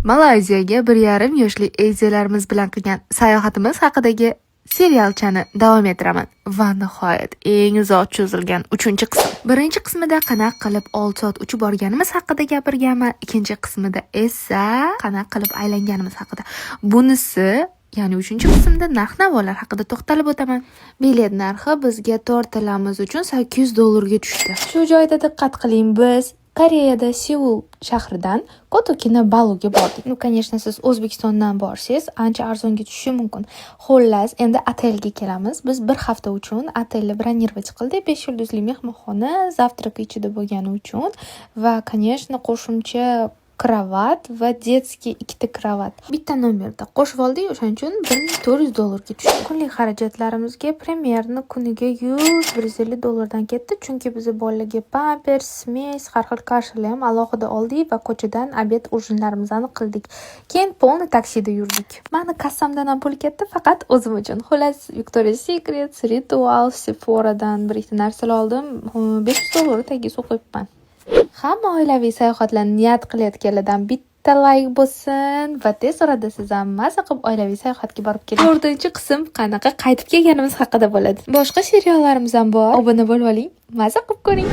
Malayziyaga 1,5 yoshli Edilarimiz bilan qilgan sayohatimiz haqidagi serialchani davom ettiraman. Va nihoyat, eng uzoq cho'zilgan uchinchi qism. Birinchi qismida qanaqa qilib 6 soat uchib borganimiz haqida gapirganman, ikkinchi qismida esa qanaqa qilib aylanganimiz haqida. Bunisi, ya'ni uchinchi qismda narx-navolar haqida to'xtalib o'taman. Bilet narxi bizga to'rtalamiz uchun 800 dollarga tushdi. Shu joyda diqqat qiling, biz Koreyada Seul shahridan Kota Kinabaluga bordik. Ну, конечно, siz O'zbekistondan borsangiz, ancha arzonga tushishi mumkin. Xullas, endi otelga kelamiz. Biz bir hafta uchun otelni бронировать qildik. 5 yulduzli mehmonxona, завтрак ichida bo'lgani uchun va, конечно, qo'shimcha кровать va детский ikkita кровать. Bitta nomerda qo'shib oldik, o'shaning uchun 1400 dollarga tushdi. Kunlik xarajatlarimizga примерно kuniga 100-150 dollardan ketdi, chunki biz bolalarga pampers, смесь, har xil каша lar ham alohida oldik va ko'chadan обед, ужин larimizni qildik. Keyin полный taksida yurdik. Mani kassamdan ham pul ketdi, faqat o'zim uchun. Xullas, Victoria's Secret, Ritual, Sephoradan bir ikkita narsalar oldim. 500 dollar tagiga suv qo'yibman. Hamma oilaviy sayohatlarni niyat qilayotganlardan bitta layk bo'lsin va tez orada siz ham maza qilib oilaviy sayohatga borib keling. To'rtinchi qism qanaqa qaytib kelganimiz haqida bo'ladi. Boshqa seriallarimiz ham bor. Obuna bo'lib oling, maza qilib ko'ring.